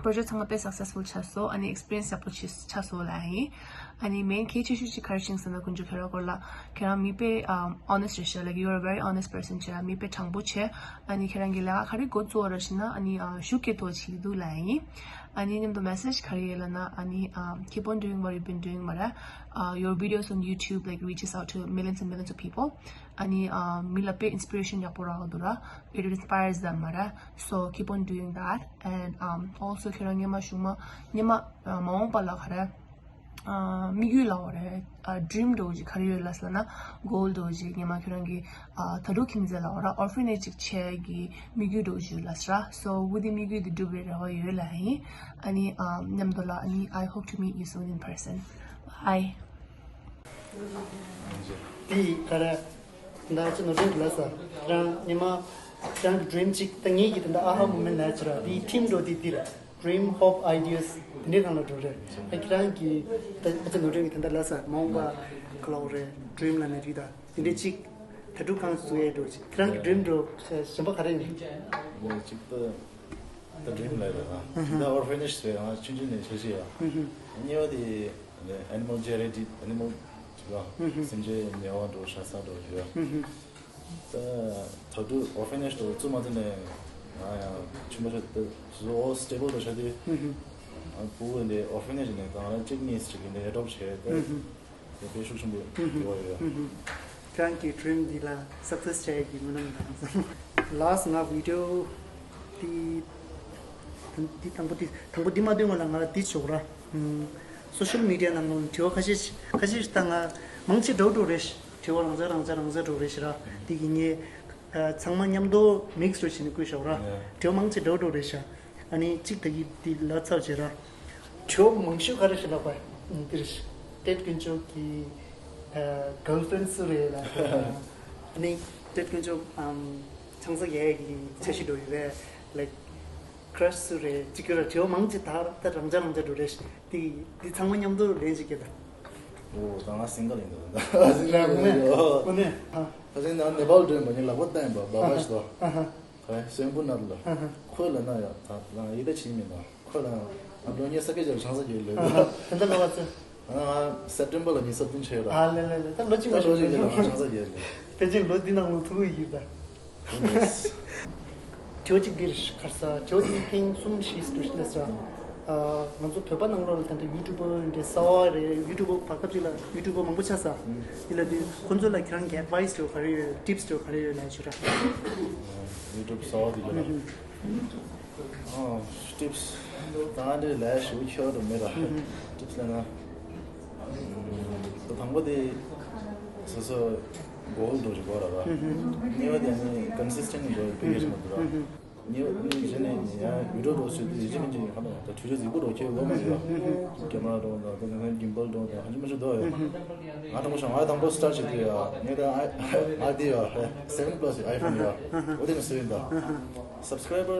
པྲོ་ཇེཀ་ཚང་མ་དཔེ་སག་སེ་སི་ཕུལ་ཆགས་སོང་། ཨ་ནི་ཨེག་སི་པི་རི་ཡན་སི་ཡག་པོ་ཆགས་ཆགས་སོང་ལབ་ཡིན། ཨ་ནི་མེན་གལ་ཆེ་ཤོས་ཅིག་ག་རེ་བྱུང་ཟེར་ན་ཀུན་སྤྱོད་ཁྱེད་རང་སྐོར་ལ་ཁྱེད་རང་མི་དཔེ་ཨམ། Honest རེད་ཤག Like, you are a very honest person བྱས་ར། མི་དཔེ་དྲང་པོ་བྱས། ཨ་ནི་ཁྱེད་རང་གི་ལས་ཀ་ག་རེ་འགོ་བཙུགས་པ་ར་ཞེ་ན་ཨ་ནི་ཨ་ཤུགས་སྐྱེད་ཐོག་བྱེད་ཀྱི་འདུག་ལབ་ཡིན། ཨ་ནི་མཉམ་དུ་མེ་སེ་ཇི་ག་རེ་ཡོད་ལབ་ན་ཨ་ནི་ཨམ། Keep on doing what you've been doing མ་ར། Uh, your videos on YouTube like reaches out to millions and millions of people. ཨ་ནི་ཨམ། མི་ལ་དཔེ་ཨིན་སི་པི་རེ་ཤན་ཡག་པོ་རག་འདུག་ར། It inspires them མ་ར། So keep on doing that and um, also ཁྱོད་རང་སྔོན་མ་གཞུག་མ་སྔོན་མ་ཨ། མ་འོངས་པ་ལ་ག་རེ་ཨ། དམིགས་ཡུལ་ལབ་དགོས་རེད། ཨ། ཌི་རིམ་འདྲ་བོ་ཅིག་ག་རེ་ཡོད་ལབ་ཟེར་ན་གོལ་འདྲ་བོ་ཅིག་སྔོན་མ་ཁྱོད་རང་གི་ཨ། ད་དུང་ཁྱིམ་མཚེས་ལབ་དགོས་རེད། ཨོར་ཕེ་ནེཇ་ཅིག་བྱེད་ཀྱི་དམིགས་ཡུལ་འདྲ་བོ་ཅིག་ཡོད་ལབ་ཟེར་ར། So འོ་དེ་དམིགས་ཡུལ་དེ་འགྲུབ་པའི་རེ་བ་ཡོད་ལབ་ཡིན། ཨ་ནི་ཨ། མཉམ་དུ་ལ་ཨ་ནི། I hope to meet you soon in person. Bye. དེ་ག་རེ། ད་ཅི་ནོར་འཁྲུལ་ལ་ས། རང་ཉི་མ་རང་གི་ཌི་རིམ་གཅིག་ད་ངེད་ཀྱི་ད་ད་ཨ་ཧ་མོ་མེན་ན་ཅི་ར་དེ་ཐིམ་འགྲོ་དེ་དེ་ར། Dream, Hope, Ideas དེ་འདྲའི་སྒང་ལ་འགྲོ་རེད། ད་ཁྱེད་རང་གི་ད་ཅི་ནོར་འཁྲུལ་གྱི་ད་ད་ལ་ས་མ་འོངས་པ་ག་ལ་འོ་རེད། ཌི་རིམ་ལ་ནི་རིག་ད་དེ་འདྲའི་གཅིག་ད་དྲུག་གང་བཟོ་ཡས་འགྲོ་ཅིག་ཁྱེད་རང་གི་ཌི་རིམ་འགྲོ་གཞན་པ་ག་རེ་ཡིན། གཅིག་ད། ད་ཌི་རིམ་ལ་རེད་ཨ། ད་ཨོར་ཕེ་ནེཇ་རེད་ཨ། ཆུང་ཆུང་ནས་བྱེད་ཤེས་ཨ། གཉིས་པ་དེ་ཨེ་ནི་མལ་ཅེ་རི་ཊི་ཨེ་ནི་མལ་ཅིག་ཨ། སེམས་ཅན་ཉེ་བ་འགྲོ་ཤ་ཚ་འགྲོ་ཡོད་ཨ། ད་ད་དུང་ཨོར་ཕེ་ནེཇ་དུ་བཙུགས་མ་ཐུབ་ནས་ང་ཡང་ཆུང་མ་ཆུང་ད་བཟོ་སི་ཊེ་བལ་དུ་ཆགས་དུས་ཨ་ཕྲུ་གུ་འདི་ཨོར་ཕེ་ནེཇ་ནས་གང་ལ་གཅིག་གཉིས་ཅིག་འདི་ཨེ་ཌོབ་བྱས་ཏེ། དེ་དཔེ་ཤུགས་ཆེན་པོ་ཡོད་ཡོད། ཁྱེད་རང་གི་ཌི་རིམ་འདི་ལ་སག་སེ་སི་བྱ་ཡག་གི་སྨོན་ལམ་དང་། ལཱསི་ང་བི་ཌི་ཡོ་འདི་འདི་དང་པོ་འདི་དང་པོ་འདི་མ་བཏོན་སྔོན་ལ་ང་འདི་ཞོག་ར། སོ་ཤལ་མི་ཌི་ཡ་ནང་ལ་དྲི་བ་ཁ་ཤས་ཤིག་ཁ་ཤས་ཤིག་ད་ང་མང་ཆེ་འདྲ་བོ་འདྲ་བོ་རེད་ཤག་དྲི་བ་རང་ཚ་རང་ཚ་རང་ཚ་འདྲ་བོ་རེད་ཤག་ར། འདི་གི་ངས་ཚང་མ་མཉམ་དུ་མིག་སི་འདྲ་བོ་བྱས་ནས་བསྐུར་ཞོག་ར། དྲི་བ་མང་ཆེ་འདྲ་བོ་འདྲ་བོ་རེད་ཤག་ཨ་ནི་གཅིག་ད་གི་འདི་ལ་ཚར་བྱས་ར། དྲི་བ་མང་ཤོས་ག་རེ་ཞིག་ལབ་པ། འདིར་ཏེད་དཀོན་མཆོག་གི་གརལ་ཕེ་རེན་ཌི་སུ་རེད་ལ། ཨ་ནི་ཏེད་དཀོན་མཆོག་ཨམ་ཆང་ས་རྒྱག་གི་འཆར་གཞི་འགྲོ་ཡོད་པས། ལའིཀ་ཁྲ་ཤི་སུ་རེད་ཅིག་གི་ར། དྲི་བ་མང་ཆེ་ད་ད་རང་འཇགས་རང་འཇགས་འགྲོ་རེད། འདི་འདི་ཚང་མ་མཉམ་དུ་ལེན་ཅིག་གི་ད། ཨོ་ད་ང་སིང་གལ་ཡིན་འདུག་ད། རང་མེད་ཨོ་ནི་ཨ། ད་ཅིང་ནང་ནེ་པཱལ་འགྲོ་ཡིན་པ་ནི་ལག་པ་བསྟན་པ་བ་བ་ཞིག་ཏོ། ཨ་ཧ། ཁོས་སེམས་པོ་ནར་ལ། ཁོས་ལ་ན་ཡ་ད་ལ་ཡི་ད་ཆིན་མིན་ད་ཁོས་ལ་ཨ་ལོ་ཉེ་ས་ཀེ་ཅར་ཆང་ས་རྒྱལ་ལོས་ད། ད་ལོ་བ་ཚེ། ང་སེབ་ཏེམ་པར་ལ་ཉི་ཤུ་རྩ་བདུན་ཆེ་ཡོད་ད། ཨ་ལེ་ལེ་ལེ་ད་ལོ་གཅིག་ད་ལོ་གཅིག་ལ་ཆང་ས་རྒྱལ་ལོས། དེ་ཅིག་ལོ་འདི་ནང་ལོ་ཐུག་ཡིན་ད། དྲི་བ་གཅིག་འདིར་ཁར་ས་དྲི་བ་འདི་ཐེངས་གསུམ་བཞི་འདུག་ལས་ས། ང་ཚོ་བོད་པ་ནང་ལོགས་ལ་ད་ལྟ་ཡུ་ཊུབ་པར་འདྲ་གསར་བ་རེད། ཡུ་ཊུབ་པར་བར་སྐབས་ཅིག་ལ་ཡུ་ཊུབ་པར་མང་པོ་ཆགས་ས། དེ་ལ་དུས་ཁོང་ཚོ་ལ་ཁྱེད་རང་གི་ཨེཌ་ཝའི་སི་འདྲ་བོ་ག་རེ་ཡོད། ཊིབ་སི་འདྲ་བོ་ག་རེ་ཡོད་ལབ་ཞུ་ར། ཡུ་ཊུབ་གསར་བ་དེ་ལ། ཨོ་ཊིབ་སི་ད་འདི་ལས་ཞུ་ཁྱོད་དུ་མེད་ར། ཊིབ་སི་ལ་ན། ད་དང་པོ་དེ་སོ་སོ་གོལ་འདྲ་བོ་ཞིག་དགོས་ར་བ། གཉིས་པ་དེ་ནི་ཀོན་སིས་ཊེན་ཊི་འདྲ་བོ་དཔེ་གལ་ཆེན་པོ་འདུག་ར། ཉེ་བ་ནི་གཞི་ནས་ཡང་བི་ཌི་ཡོ་འདྲ་བོ་བཟོས་དུས་ཡིད་ཆེས་མི་འཇིགས་ཧ་ལམ་ད་འཕྲུལ་ཆས་གཟིགས་པོ་འདྲ་བོ་ཁྱེད་ལོ་མ་ཡོད། ཀེ་མ་ར་འདྲ་བོ་དང་ད་ནང་གིམ་བལ་འདྲ་བོ་དང་ཧ་ཅང་མ་ཞིག་འདུག་ཡོད། ང་དང་པོ་ཞང་ང་དང་པོ་སི་ཊར་བྱེད་དུས་ཡ་ངས་ད་ཨའི་ཨའི་ཌི་ཡ་སེ་བེན་པ་ལ་སི་ཨའི་ཕོན་ཡ་འོ་དེ་ནས་བཟོས་ཡིན་ད། སབ་སི་ཀ་རའི་བར་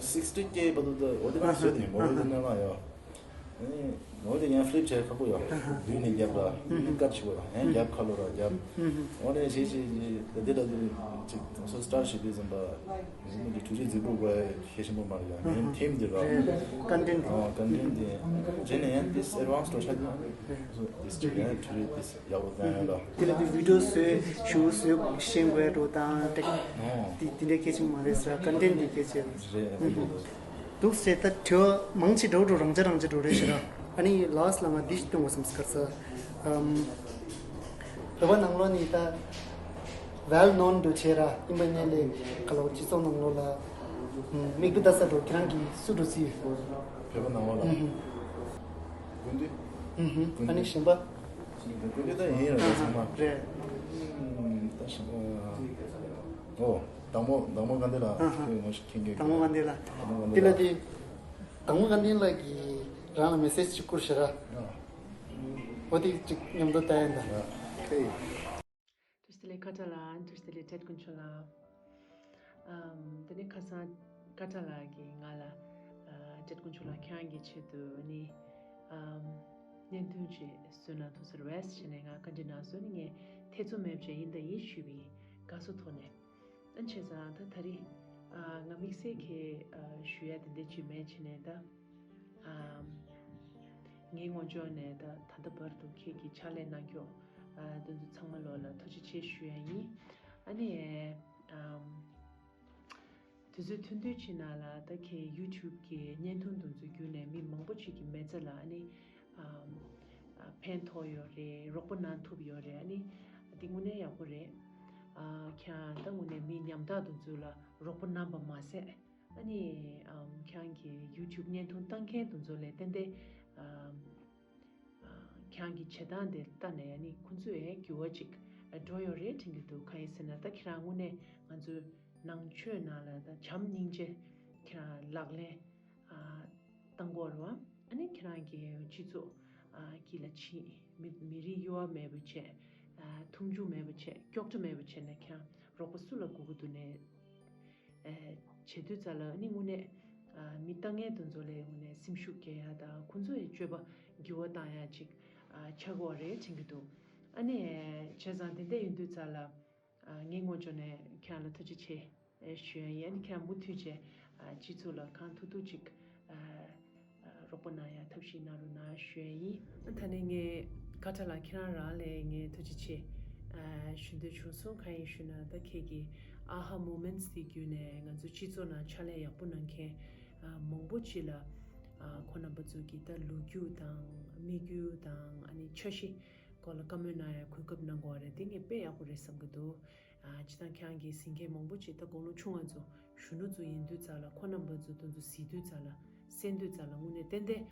སིག་སི་ཊི་ཀེ་བར་དུ་ད་འོ་དེ་ནས་བཟོས་ཏེ་ཡིན་མོ་བལ་དེ་ནས་མ་ཡོད། ཨ་ནི་ངོ་དེ་ཡང་ཕི་ལིབ་བྱས་ཁག་པོ་ཡོད། བུད་ནས་རྒྱབ་ར་ཡིན་ཀ་ཆེ་བོ་ཡང་རྒྱབ་ཁ་ལོ་ར་རྒྱབ། འོ་ནས་བྱས་བྱས་བྱས་དེ་ལ་དེ་ཅིག་སོ་སི་ཊར་བྱེད་དུས་ཙམ་པ་རིག་གནས་ཀྱི་འཕྲུལ་ཆས་རྫིག་པོ་དགོས་ཤེས་ཆེན་པོ་མ་རེད་ཡང་ངའི་ཐིམ་དེ་ར། ཀོན་ཊེན་ཊི། ཨ་ཀོན་ཊེན་ཊི་དེ་རྗེས་ནས་ཡང་དེ་ཨེཌ་ཝན་སི་འགྲོ་ཆགས་དུས་དེ་ཅིག་ཡང་འཕྲུལ་ཆས་དེ་ཡག་པོ་བཏང་ཡོད་ལ། དེ་ལ་དེ་བི་ཌི་ཡོ་བཟོས་ཞུ་བཟོས་ཤེས་དགོས་འགྲོ་དང་དེ་དེ་འདྲའི་གལ་ཆེན་པོ་མ་རེད་ཟེར། ཀོན་ཊེན་ཊི་དེ་གལ་ཆེ་རེད། འདུག་ཟེར་ད་དྲི་བ་མང་ཆེ་འགྲོ་འགྲོ་རང་ཅག་རང་ཅག་འགྲོ་རེད་ཤི་ར། ཨ་ནི་ལཱསི་ལ་ང་འདི་ཞིག་སྟོན་དགོས་བསམ་སྐར་ས། ཨམ། བོད་པ་ནང་ལོགས་ནི་ད་ཝེལ་ནོན་འདུག་བྱས་ར་ཡིན་པ་ཉན་ལས་ཁ་ལོ་སྤྱི་ཚོགས་ནང་ལོགས་ལ་མིག་དཔེ་ལྟ་ས་འགྲོ་ཁྱེད་རང་གིས་སུ་འགྲོ་སྲིད། བོད་པ་ནང་ལོགས་ལ་ཀུན་འདུས། ཨ་ནི་གཞན་པ། ཀུན་འདུས་ད་ཡིན་ར་ད་ཚང་མ་རེད། ད་གཞན་པ། ཨོ། དང་མོ་དང་མོ་ག་འདི་ལ་ཨ་ཧ། ཁྱོད་ངོ་ཤེས་མཁན་གྱི་དང་མོ་ག་འདི་ལ། དང་མོ་ག་འདི་དེ་ལ་ལ་དེ་དང་མོ་ག་འདི་ལ་གི་རང་ལ་མེ་སེ་ཇི་ཅིག་བསྐུར་ཤེས་ར། ཨ། འོ་དེ་ཅིག་མཉམ་དུ་ལྟ་ཡིན་ད། ཨ། ཨེ། བཀྲ་ཤིས་བདེ་ལེགས་ཁ་ཏྲ་ལགས། བཀྲ་ཤིས་བདེ་ལེགས་ཏེད་དཀོན་མཆོག་ལགས། ཨམ། དེ་ནས་ཁ་སང་ཁ་ཏྲ་ལགས་ཀྱིས་ང་ལ་ཨ་ཏེད་དཀོན་མཆོག་ལགས་ཁྱེད་རང་གི་ཆེད་དུ་ནི་ཨམ། བརྙན་ཐུང་ཅིག་བཟོས་གནང་ཐུབ་ས་རེད་བས་ཟེར་ནས་ང་བཀའ་འདྲི་གནང་སོང་། ནི་ངས་ཐེ་ཚོམ་མེད་པ་ཅིག་ཡིན་ད་ཡིན་ཞུས་པ་ཡིན། དགའ་བསུ་ཐོག་ནས། ཨ་ནི་བྱས་ཙང་ད་ད་རེས་ཨ་ང་དམིགས་བསལ་གྱི་ཨ་ཞུ་ཡ་དེ་འདྲ་ཅིག་མེད་བྱས་ནས་ད་ཨམ། ངའི་ངོས་ཕྱོགས་ནས་ད་ད་ལྟ་བར་དུ་ཁྱེད་ཀྱིས་ཕྱག་ལས་གནང་ཕྱོགས་ཨ་དེ་ཚོ་ཚང་མ་ལོག་ལ་ཐུགས་རྗེ་ཆེ་ཞུ་ཡ་ཡིན། ཨ་ནི་ཨམ། དུས་ཚོད་ཐུང་ཐུང་ཅིག་ནང་ལ་ད་ཁྱེད་ཡུ་ཊུབ་ཀྱི་བརྙན་ཐུང་དེ་ཚོ་བརྒྱུད་ནས་མི་མང་པོ་ཅིག་གི་མི་ཚེ་ལ་ཨ་ནི་ཨམ། ཨ་ཕན་ཐོགས་ཡོད་རེད། རོགས་པ་གནང་ཐུབ་ཡོད་རེད། ཨ་ནི་འདི་དངོས་གནས་ཡག་པོ་རེད། ཨ་ཁྱེད་ད་དངོས་གནས་མི་ཉམ་ཐག་དེ་ཚོ་ལ་རོགས་པ་གནང་བ་མ་ཟད། ཨ་ནི་ཨམ་ཁྱེད་ཀྱི་ཡུ་ཊུབ་བརྙན་ཐུང་ལྟ་མཁན་དེ་ཚོ་ལ་ཏན་ཏན་ཨམ། ཨ་ཁྱེད་ཀྱི་བྱེད་སྟངས་དེ་ལྟ་ནས་ཨ་ནི་ཁོང་ཚོས་འགྱུར་བ་ཅིག་འགྲོ་ཡོད་རེད་དྲན་གྱི་འདུག་གང་ཡིན་ཟེར་ན་ད་ཁྱེད་རང་དངོས་གནས་ང་ཚོའི་ནང་ཆོས་ནང་ལ་ད་བྱམས་སྙིང་རྗེ་ཁྱེད་རང་ལག་ལེན་ཨ་བཏང་གི་ཡོད་རེད་བ། ཨ་ནི་ཁྱེད་རང་གི་སྤྱི་ཚོགས་ཨ་དཀྱིལ་ལ་ཕྱིན་མི་མི་རིགས་གཡོ་བ་མེད་པ་བྱས་ཨ་ མཐོང་ཆུང་མེད་པ་བྱས། སྐྱོག་བྲ་མེད་པ་བྱས་ནས་ཁྱེད་རང་རོགས་པ་སུ་ལ་དགོས་ཀྱི་འདུག་ནས། ཨེ། བྱེད་དུས་ཙམ་ལ་ནི་དངོས་གནས། ཨ། མི་ལྟ་མཁན་དེ་ཚོ་ལ་དངོས་གནས་སེམས་ཤུགས་སྐྱེ་ཡ་དང་ཁོང་ཚོ་ཡི་སྤྱོད་པ་འགྱུར་བ་བཏང་ཡ་ཅིག་ཨ། ཆགས་ཀྱི་ཡོད་རེད་དྲན་གྱི་འདུག་ཨ་ནི། བྱས་ཙང་དེ་འདྲ་ཡིན་དུས་ཙམ་ལ། ཨ། ངས་ངོ་ཅོག་ནས་ཁྱེད་རང་ལ་ཐུགས་རྗེ་ཆེ་ཞུ་ཡ་ཡིན། ཨ་ནི་ཁྱེད་རང་མུ་མཐུད་བྱས། ཨ། སྤྱི་ཚོགས་ལ་གང་ཐུབ་ཐུབ་ཅིག་ཨ། ཨ། རོགས་པ་གནང་ཡ་ཐབས་ཤེས་གནང་རོགས་གནང་ཞུ་ཡ་ཡིན། ད་ནི་ངས་ཀ་ཁྲ་ལགས་ཁྱེད་རང་རང་ལ་ངས་ཐུགས་རྗེ་ཆེ། ཨ། ཞུ་འདོད་བྱུང་སོང་། གང་ཡིན་ཞུ་ན། ད་ཁྱེད་ཀྱི་ཨ་ཧ་མོ་མེན་ཊི་དེ་བརྒྱུད་ནས་ང་ཚོ་སྤྱི་ཚོགས་ནང་ཕྱག་ལས་ཡག་པོ་གནང་མཁན། ཨ། མང་པོ་ཅིག་ལ། ཨ། ཁོང་རྣམ་པ་ཚོ་གི་ད་ལོ་རྒྱུས་དང་། དམིགས་ཡུལ་དང་། ཨ་ནི་འཆར་གཞི་སྐོར་ལ་བཀའ་མོལ་གནང་ཡ་གོ་སྐབས་གནང་དགོས་པ་རེད། དེ་ངས་དཔེ་ཡག་པོ་རེད་བསམ་གྱི་འདུག་ཨ། སྤྱིར་བཏང་ཁྱེད་རང་གིས་གཟིགས་མཁན་མང་པོ་ཅིག་ད་དགུང་ལོ་ཆུང་བ་ཚོ། གཞོན་ནུ་ཚོ་ཡིན་དུས་ཙམ་ལ། ཁོང་རྣམ་པ་ཚོ་དེ་ཚོ་གཟིགས་དུས་ཙམ་ལ། གསན་དུས་ཙམ་ལ་དངོས་གནས་ཏན་ཏན།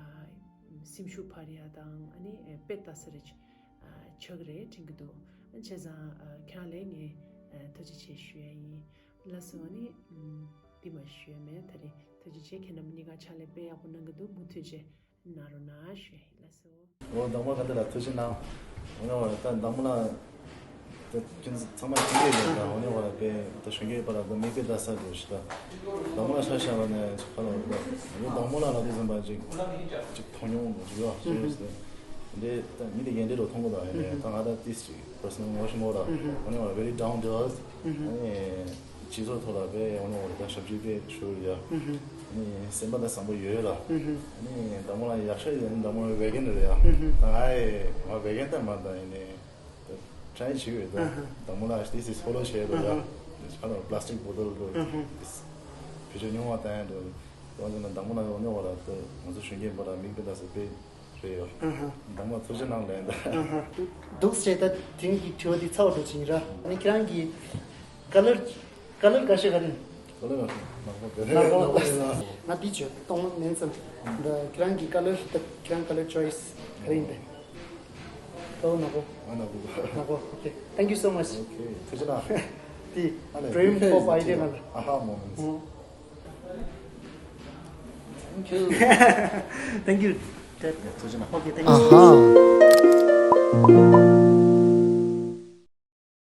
ཨ། སེམས་ཤུགས་འཕར་ཡ་དང་། ཨ་ནི་དཔེ་ལྟ་ས་རེ་ཆགས་ཀྱི་རེད་དྲན་གྱི་འདུག་བྱས་ཙང་། ཨ། ཁྱེད་རང་ལ་ངས། ཨ། ཐུགས་རྗེ་ཆེ་ཞུ་ཡ་ཡིན། ལགས་སོ། ཨ་ནི། ཨམ། འདི་མ་ཞུ་ཡ་མེད། ད་རེས་ཐུགས་རྗེ་ཆེ། ཁྱེད་རྣམ་པ་གཉིས་ཀ་ཕྱག་ལས་དཔེ་ཡག་པོ་གནང་གི་འདུག་མུ་མཐུད་བྱས་གནང་རོགས་གནང་ཞུ་ཡ་ཡིན། ལགས་སོ། འོ། བདག་མོ་ག་འདྲ་ལ་ཐུགས་རྗེ་གནང་། འོ་ནི་བ་ད་བདག་མོ་ལ་ད་ཁྱོད་ཚང་མ་མཁྱེན་གྱི་ཡོད་ད། འོ་ནི་བ་དཔེ་ད་གཞོན་སྐྱེས་པ་ལ་ད་མིག་དཔེ་ལྟ་ས་འགྲོ་ཞིག་ད། བདག་མོ་ལ་ཆ་བཞག་པ་ནས་ཁ་ལོ་ད་འོ་བདག་མོ་ལ་ལ་དུས་ཙམ་པ་ཅིག་ཅིག་མཐོང་མྱོང་འདུག་ཡོད་ཞེས་ཟེར། འདི་ད་མི་དེ་ག་འདྲ་ལོ་མཐོང་གི་ད། ཡིན་ནའི་ད་ང་ད་ཏིས་ཅིག་པར་སོ་ནལ་ངོ་ཤེས་མོ་ད། འོ་ནི་བ་very down to earth། ཨ་ནི། སྤྱི་ཚོགས་ཐོག་ལ་དཔེ་འོ་ནི་འོ་ད་ཞབས་ཕྱི་དཔེ་ཞུ་ཡ། ཨ་ནི་སེམས་པ་ད་བཟང་པོ་ཡོད་ལ། ཨ་ནི་བདག་མོ་ལ་ཡག་ཤོས་ཡིན། བདག་མོ་བེ་གན་རེད་ཡ། ད་ང་ཡི་ང་བེ་གན་ད་མ་ད། ཡིན་ནའི་ད་ཊ་རའི་བྱེད་ཡོད་ད། བདག་མོ་ལ་ཏིས་ཏིས་ཕོ་ལོ་བྱས་ཡོད་ད། ཁ་ལོ་པ་ལ་སི་ཊིག་བོ་ཏལ་དུ་བེད་སྤྱོད་ཉུང་བ་བཏང་ཡ་འདྲ། ད་ང་ཚོ་ན་བདག་མོ་ལ་འོ་ནི་འོ་ད་ང་ཚོ་གཞོན་སྐྱེས་པ་ལ་མིག་དཔེ་ལྟ་ས་དཔེ་རེད་ཡོད། བདག་མོ་ཐུགས་རྗེ་གནང་ལན་ད། འདུག་སེ་ད་དེ་རིང་གི་དྲི་བ་འདི་ཚར་བ་འགྲོ་ཅིང་ར། ཨ་ནི་ཁྱེད་རང་གི་ཀ་ལར་ཀ་ལར་ཁ་ཤས་ག་རེ། ཀ་ལར་ནག་པོ་དེ་རེད། ནག་པོ། ནག་པོ་རེད་ལ། ང་འདི་བྱོས་གཏོང་མིན་ཙམ། འདི་ཁྱེད་རང་གི་ཀ་ལར་ད་ཁྱེད་རང་ཀ་ལར་ཅོའི་སི་ག་རེ་ཡིན་པས། ཀ་ལར་ནག་པོ། ང་ནག་པོ། ནག་པོ། ཨོ་ཁེ། Thank you so much. ཨོ་ཁེ། ཐུགས་རྗེ་གནང་། དེ་ཨ་ནི་Dream Pop idea ང་ལ། ཨ་ཧ་མོ་མེན་ཊི། ཨོ། Thank you. Thank you, Dad. ཐུགས་རྗེ་གནང་། ཨོ་ཁེ། Thank you. ཨ་ཧ།